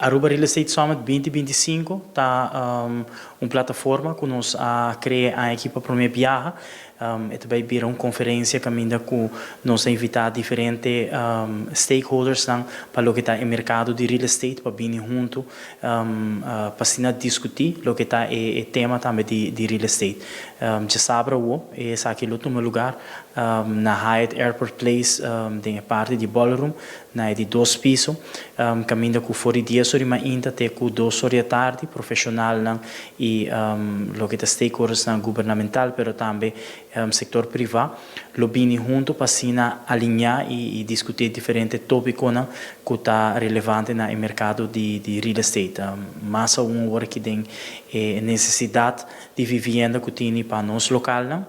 Aruba Real Estate Summit 2025 ta un plataforma cu nos a crea aki pa prome biaha. E ta bay bira un conferencia caminda cu nos a invita diferente stakeholders nan pa loke ta e mercado di real estate pa bini hunto pa asina discuti loke ta e tema tambe di real estate. Diasabra awo esaki lo tuma lugar na Hyatt Airport Place den e parti di ballroom na e di dos piso, caminda cu for di 10 or mainta te cu 2 or di atardi profesionalnan y loke ta stakeholdersnan gubernamental, pero tambe sector priva lo bini hunto pa asina alinea y discuti diferente topiconan cu ta relevante na mercado di real estate. Mas aun awor cu tin necesidad di vivienda cu tin pa nos localnan,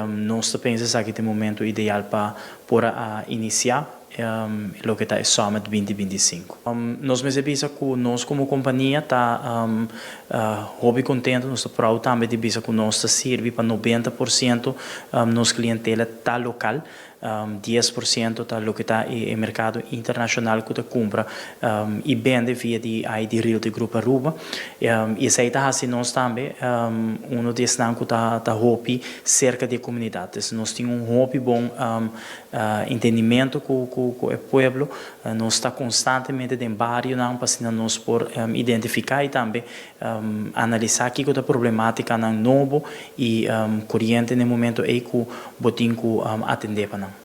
nos ta pensa cu ta e momento ideal pa por inicia loke ta Summit 2025. Nos mester bisa cu nos como compania ta hopi contento, nos ta proud tambe di bisa cu nos ta sirbi pa 90% nos clientela ta local, 10% ta loke ta e mercado internacional cu ta cumpra y bende via di ID Realty Group Aruba. Y esey ta haci nos tambe un di esnan cu ta hopi cerca di comunidad. Nos tin un hopi bon entendimento cu e pueblo, nos ta constantemente den barionan pa nos por identifica y tambe analisa kico ta problematicanan nobo y coriente na e momento ey cu bo tin cu atende pa nan.